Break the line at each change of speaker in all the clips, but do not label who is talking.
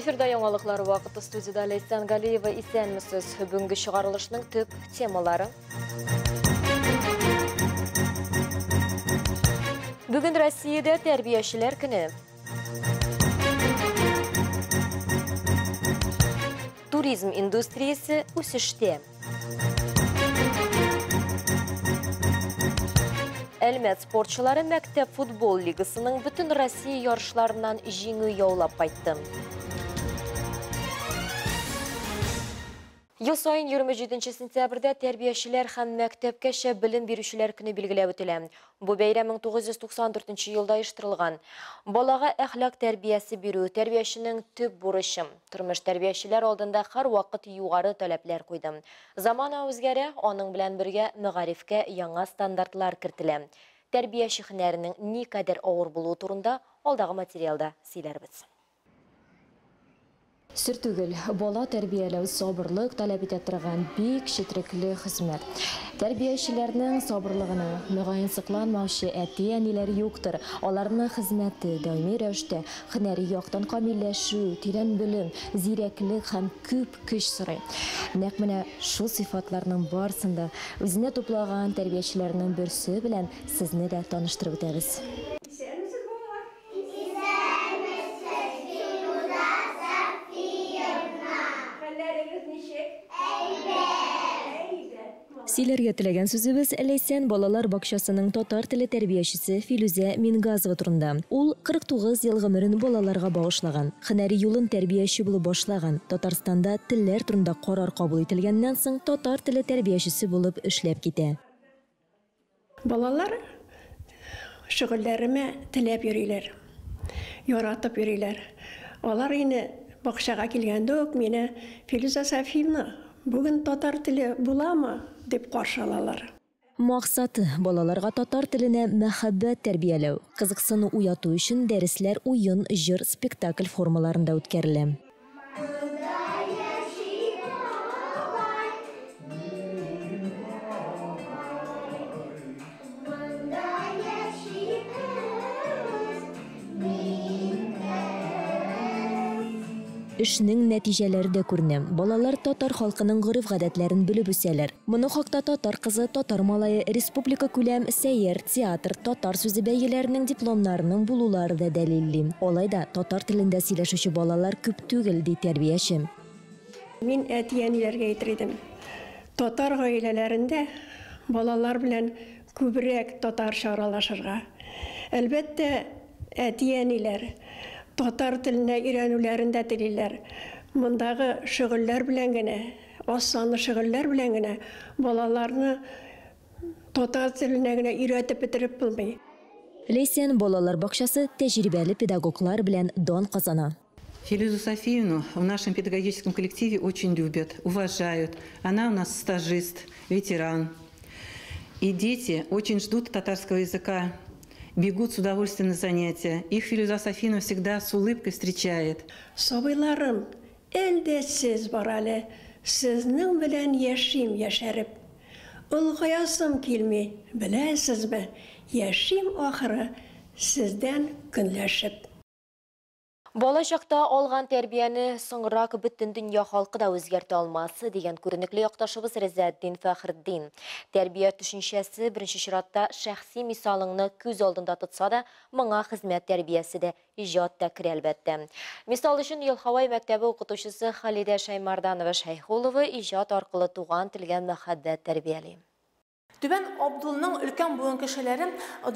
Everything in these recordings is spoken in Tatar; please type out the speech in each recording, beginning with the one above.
Эфирда яңалыклар вакыты, студияда Ләйсән Галиева. Исәнмесез. Бүгенге чыгарылышның төп темалары. Бүген Россиядә тәрбиячеләр көне. Туризм индустриясе үсештә. Әлмәт спортчылары мәктәп футбол лигасының бөтен Россия ярышларыннан җиңү яулап кайтты. Ел саен 27 сентябрьдә тәрбиячеләр һәм мәктәпкәчә белем бирүчеләр көне билгеләп үтелә. Бу бәйрәм 1994 елда оештырылган. Балага әхлак тәрбиясе бирү тәрбияченең төп бурычы. Тормыш тәрбиячеләр алдында һәрвакыт югары таләпләр куйды. Замана үзгәрә, аның белән бергә мәгарифкә яңа стандартлар кертелә. Тәрбияче һөнәренең никадәр авыр булуы турында алдагы материалда сөйләрбез. Сер түгел, бала тәрбияләү сабырлык таләп итә торган бик четерекле хезмәт. Тәрбиячеләрнең сабырлыгына мөгаен сокланмаучы әти-әниләр юктыр. Аларның хезмәте даими рәвештә һөнәри яктан камилләшү, тирән белем, зирәклек һәм күп көч сорый. Нәкъ менә шул сыйфатларның барысын да үзенә туплаган тәрбиячеләрнең берсе белән сезне дә таныштырып үтәбез.
Исәнмесез, балалар!
Исәнмесез, Фируза Сафиевна!
Хәлләрегез ничек? Әйбәт! Әйбәт!
Сөйләргә теләгән сүзебез Ләйсән балалар бакчасының татар теле тәрбиячесе Филүзә Мингазова турында. Ул 49 ел гомерен балаларга багышлаган. Һөнәри юлын тәрбияче булып башлаган. Татарстанда телләр турында карар кабул ителгәннән соң татар теле тәрбиячесе булып эшләп китә.
Балалар шөгыльләремә теләп йөриләр, яратып йөриләр. Алар инде бакчага килгәндә үк мине: «Филүзә Сафиевна, бүген татар теле буламы?» – дип каршы алалар.
Максаты балаларга татар теленә мәхәббәт тәрбияләү, кызыксыну уяту өчен дәресләр уен, җыр, спектакль формаларында үткәрелә.
Монда яши бабай, монда яшибез, мин кыз.
Эшнең нәтиҗәләре дә күренә. Балалар татар халкының гореф-гадәтләрен белеп үсәләр. Моның хакта «Татар кызы», «Татар малае», республика күләм сәер, театр, татар сүзе бәйгеләренең дипломнарының булулары да дәлилли. Алай да татар телендә сөйләшүче балалар күп түгел, ди тәрбияче.
Мин әти-әниләргә әйтер идем: татар гаиләләрендә балалар белән күбрәк татарча аралашырга. Әлбәттә, әти-әниләр татар теленә өйрәнүләрен дә телиләр. Мондагы шөгыльләр белән генә, аз санлы шөгыльләр белән генә балаларны татар теленә генә өйрәтеп бетереп булмый.
Ләйсән балалар бакчасы тәҗрибәле педагоглар белән дан казана.
Филюзу Софиевну в нашем педагогическом коллективе очень любят, уважают. Она у нас стажист, ветеран. И дети очень ждут татарского языка, бегут с удовольствием на занятия. Их Филюза Софиевна всегда с улыбкой встречает.
Сабыйларым, әлдә сез бар әле, сезнең белән яшим яшәреп. Олыгаясым килми, беләсезме, яшим ахыры сездән көнләшеп.
Бала чакта алган тәрбияне соңрак бөтен дөнья халкы да үзгәртә алмас, дигән күренекле якташыбыз Ризаэддин Фәхретдин. Тәрбия төшенчәсе беренче чиратта шәхси мисалыңны күз алдында тотса да, моңа хезмәт тәрбиясе дә, иҗат та керә әлбәттә. Мисал өчен Елховой мәктәбе укытучысы Халидә Шаймарданова Шәйхулова иҗат аркылы туган телгә мәхәббәт тәрбияли.
Түбән Абдулның өлкән буын кешеләре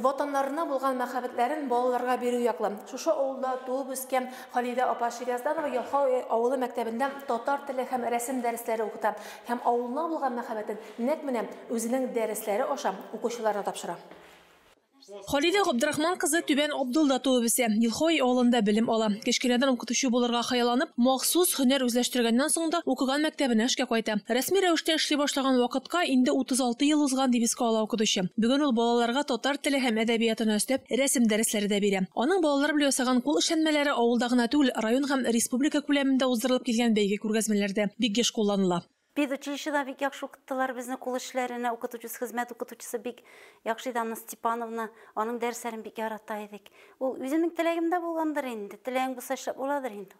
ватаннарына булган мәхәббәтләрен балаларга бирү яклы. Шушы авылда туып үскән Халидә апа Шириязданова Елховой авылы мәктәбендә татар теле һәм рәсем дәресләре укыта һәм авылына булган мәхәббәтен нәкъ менә үзенең дәресләре аша укучыларына тапшыра.
Халидә Габдрахман кызы Түбән Абдулда туып үсә. Елховой авылында белем ала. Кечкенәдән укытучы булырга хыялланып, махсус һөнәр үзләштергәннән соң да укыган мәктәбенә эшкә кайта. Рәсми рәвештә эшли башлаган вакытка инде 36 ел узган, дип искә ала укытучы. Бүген ул балаларга татар теле һәм әдәбиятына өстәп рәсем дәресләре дә бирә. Аның балалар белән ясаган кул эшләнмәләре авылда гына түгел, район һәм республика күләмендә уздырылып килгән бәйге күргәзмәләрдә бик еш кулланыла.
Педучилищеда бик яхшы укыттылар безне кул эшләренә, укытучысы, хезмәт укытучысы бик яхшы иде, Анна Степановна, аның дәресләрен бик ярата идек. Ул үземнең теләгемдә булгандыр инде, теләгең булса эшләп буладыр инде.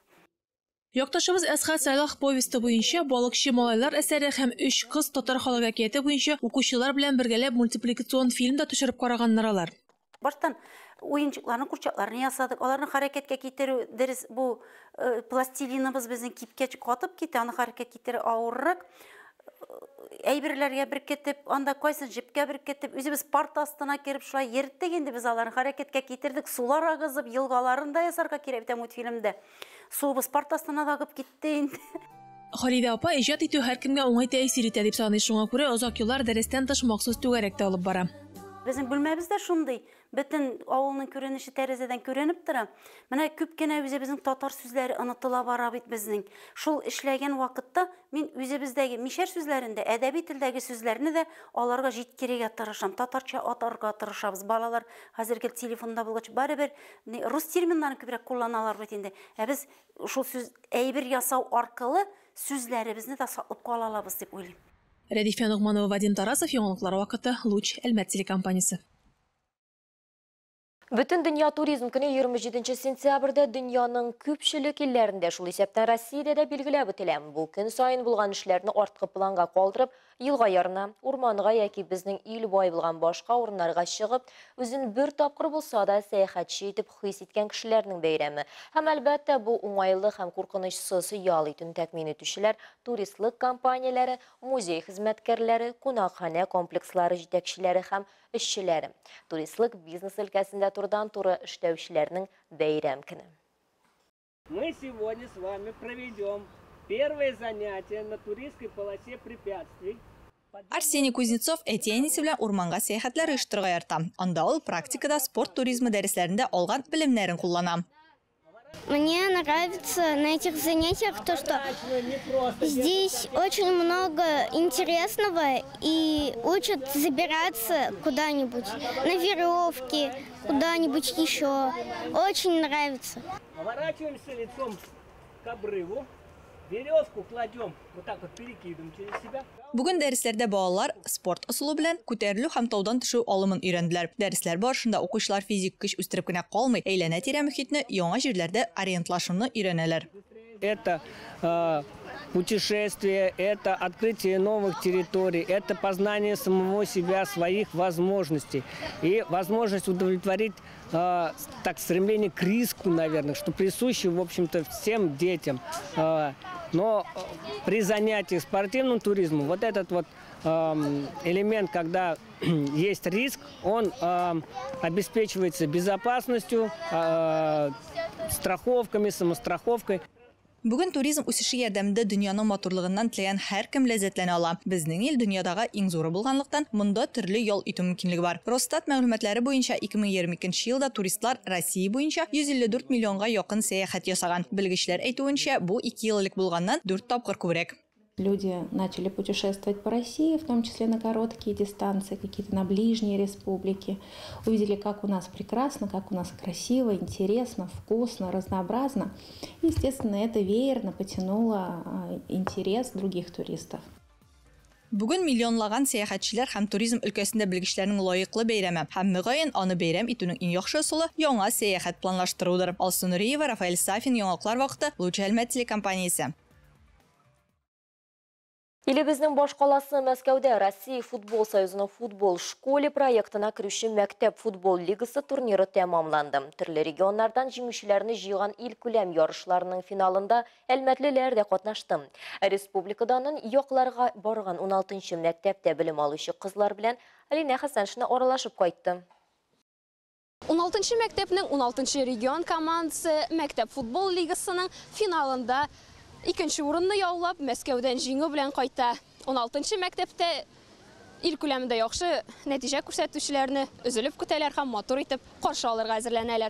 Якташыбыз Әсхәт Сәлах повесте буенча «Балыкчы малайлар» әсәре һәм «Өч кыз» татар халык әкияте буенча укучылар белән бергәләп мультипликацион фильм да төшереп караганнар алар.
Баштан уенчыкларны, курчакларны ясадык. Аларны хәрәкәткә китерү дөрес, бу пластилиныбыз безнең кипкәч катып китә, аны хәрәкәткә китерү авыррак. Әйберләргә беркетеп, анда кайсын җепкә беркетеп, үзебез парта астына кереп шулай йөрттек инде без аларны, хәрәкәткә китердек, сулар агызып, елгаларын да ясарга кирәк бит мультфильмда. Суыбыз парта астына да агып китте инде.
Халидә апа иҗат итү һәркемгә уңай тәэсир итә дип саный, шуңа күрә озак еллар дәрестән тыш махсус түгәрәк тә алып бара.
Безнең бүлмәбез дә шундый, бөтен авылның күренеше тәрәзәдән күренеп тора. Менә күп кенә үзебезнең татар сүзләре онытыла бара бит безнең. Шул эшләгән вакытта мин үзебездәге мишәр сүзләрендә, әдәби телдәге сүзләрне дә аларга җиткерергә тырышам, татарча атарга тырышабыз. Балалар хәзерге телефонда булгач барыбер рус терминнарын күбрәк кулланалар бит инде. Ә без шул сүз әйбер ясау аркылы сүзләребезне дә саклап кала алабыз дип уйлыйм.
Рәдифә Ногманова, Вадим Тарасов, Яңалыклар вакыты, Луч, Әлмәт телекомпаниясе.
Бөтен дөнья туризм көне 27 сентябрьдә дөньяның күпчелек илләрендә, шул исәптән Россиядә дә билгеләп үтелә. Бу көн саен булган эшләрне арткы планга калдырып, елга ярына, урманга яки безнең ил бай булган башка урыннарга чыгып, үзен бер тапкыр булса да сәяхәтче итеп хис иткән кешеләрнең бәйрәме. Һәм әлбәттә, бу уңайлы һәм куркынычсыз ял итүне тәэмин итүчеләр, туристлык компанияләре, музей хезмәткәрләре, кунакханә комплекслары җитәкчеләре һәм эшчеләре. Туристлык бизнес өлкәсендә турыдан-туры эшләүчеләрнең бәйрәм көне.
Мы сегодня с вами проведем первое занятие на туристской полосе препятствий.
Арсений Кузнецов әти-әнисе белән урманга сәяхәтләр оештырырга ярата. Анда ул практикада спорт туризмы дәресләрендә алган белемнәрен куллана.
Мне нравится на этих занятиях то, что здесь очень много интересного и учат забираться куда-нибудь, на веревке, куда-нибудь еще. Очень нравится.
Поворачиваемся лицом к обрыву. Веревку кладем, вот так вот перекидываем через себя.
Бүген дәресләрдә балалар спорт ысулы белән күтәрелү һәм таудан төшү алымын өйрәнделәр. Дәресләр барышында укучылар физик көч үстереп кенә калмый, әйләнә-тирә мөхитне яңа җирләрдә ориентлашуны өйрәнәләр.
Это путешествие, это открытие новых территорий, это познание самого себя, своих возможностей и возможность удовлетворить так стремление к риску, наверное, что присуще, в общем-то, всем детям. Но при занятиях спортивным туризмом вот этот вот элемент, когда есть риск, он обеспечивается безопасностью, страховками, самостраховкой.
Бүген туризм үсеше ярдәмендә дөньяның матурлыгыннан теләгән һәркем ләззәтләнә ала. Безнең ил дөньядагы иң зуры булганлыктан, монда төрле ял итү мөмкинлеге бар. Росстат мәгълүматлары буенча 2022 елда туристлар Россия буенча 154 миллионга якын сәяхәт ясаган. Белгечләр әйтүенчә, бу 2 ел элек булганнан 4 тапкыр күбрәк.
Люди начали путешествовать по России, в том числе на короткие дистанции, какие-то на ближние республики. Увидели, как у нас прекрасно, как у нас красиво, интересно, вкусно, разнообразно. И, естественно, это веерно потянуло интерес других туристов.
Бүген миллионлаган сәяхәтчеләр һәм туризм өлкәсендә белгечләрнең лаеклы бәйрәме. Һәм мөгаен аны бәйрәм итүнең иң яхшы ысулы яңа сәяхәт планлаштырудыр. Алсу Нуриева, Рафаэль Сафин, Яңалыклар вакыты, Луч Әлмәт телекомпаниясе.
Илебезнең башкаласы Мәскәүдә Россия футбол союзының футбол школе проектына керүче мәктәп футбол лигасы турниры тәмамланды. Төрле регионнардан җиңүчеләрне җыйган илкүләм ярышларының финалында әлмәтлеләр дә катнашты. Республикадан якларга барган 16нчы мәктәптә белем алучы кызлар белән Алинә Хәсәншина аралашып кайтты.
16нчы мәктәпнең 16нчы регион командасы мәктәп футбол лигасының финалында икенче урынны яулап, Мәскәүдән җиңү белән кайта. 16нчы мәктәптә ил күләмендә яхшы нәтиҗә күрсәтүчеләрне өзелеп көтәләр һәм матур итеп каршы алырга әзерләнәләр.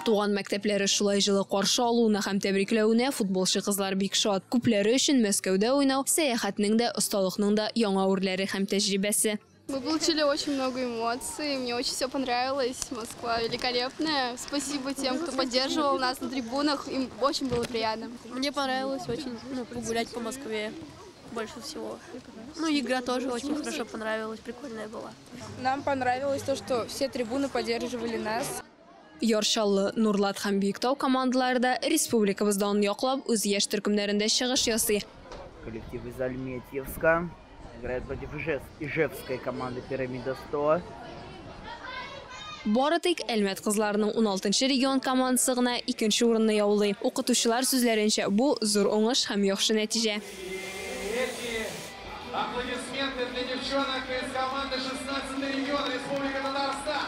Туган мәктәпләре шулай җылы каршы алуына һәм тәбрикләвенә футболчы кызлар бик шат. Күпләре өчен Мәскәүдә уйнау сәяхәтнең дә, осталыкның да яңа үрләре һәм тәҗрибәсе.
Мы получили очень много эмоций, мне очень все понравилось. Москва великолепная. Спасибо тем, кто поддерживал нас на трибунах, им очень было приятно.
Мне понравилось очень погулять по Москве больше всего. Ну, игра тоже очень хорошо понравилась, прикольная была.
Нам понравилось то, что все трибуны поддерживали нас.
Яр Чаллы, Нурлат һәм Биектау командалары да республикабыз данын яклап, үз яшь төркемнәрендә чыгыш ясый.
Коллектив из Альметьевска играет против ижевской команды «Пирамида 100».
Бары тик Әлмәт кызларының 16 регион командасы гына икенче урынны яулый. Укытучылар сүзләренчә, бу зур уңыш һәм яхшы нәтиҗә.
Аплодисменты для девчонок из команды 16 регион Республика Татарстан.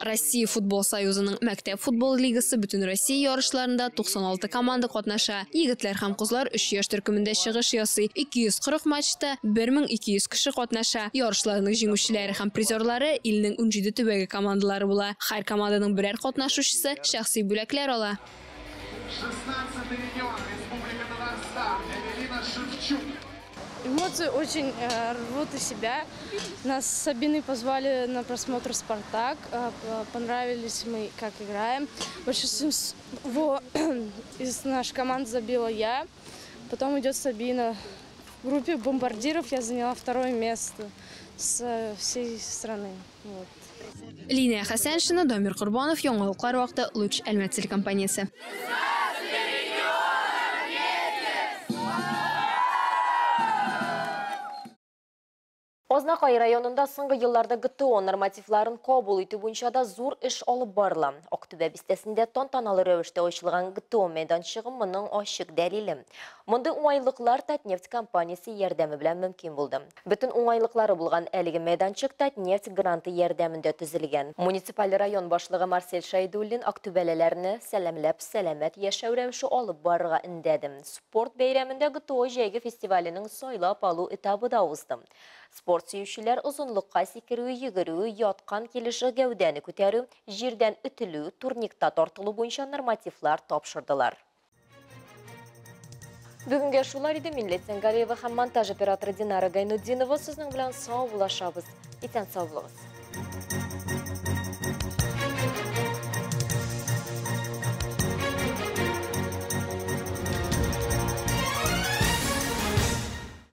Россия футбол союзының мәктәп футбол лигасы бөтен Россия ярышларында 96 команда катнаша. Егетләр һәм кызлар 3 яшь төркемендә чыгыш ясый. 240 матчта 1200 кеше катнаша. Ярышларның җиңүчеләре һәм призерлары илнең 17 төбәге командалары була. Һәр команданың берәр катнашучысы шәхси бүләкләр ала.
16 регион Республика Татарстан. Эвелина Шевчук.
Эмоции очень рвут из себя. Нас с Сабиной позвали на просмотр «Спартак». Понравились мы, как играем. Большинство из нашей команды забила я. Потом идет Сабина. В группе бомбардиров я заняла 2-е место с всей страны. Вот.
Линия Хасаншина, Дамир Курбанов, Яңалыклар вакыты, Луч Әлмәт телекомпаниясе. Азнакай районында соңгы елларда ГТО нормативларын кабул итү буенча да зур эш алып барыла. Актүбә бистәсендә тантаналы рәвештә ачылган ГТО мәйданчыгы моның ачык дәлиле. Мондый уңайлыклар Татнефть компаниясе ярдәме белән мөмкин булды. Бөтен уңайлыклары булган әлеге мәйданчык Татнефть гранты ярдәмендә төзелгән. Муниципаль район башлыгы Марсель Шайдуллин актүбәлеләрне сәламләп, сәламәт яшәү рәвеше алып барырга өндәде. Спорт бәйрәмендә ГТО җәйге фестиваленең сайлап алу этабы да узды. Спорт сөючеләр озынлыкка сикерү, йөгерү, яткан килеш гәүдәне күтәрү, җирдән өтелү, турникта тартылу буенча нормативлар тапшырдылар. Бүгенгә шулар иде. Милләт Сәнгалиева һәм монтаж операторы Динара Гайнутдинова сезнең белән саубуллашабыз. Исән сау булыгыз.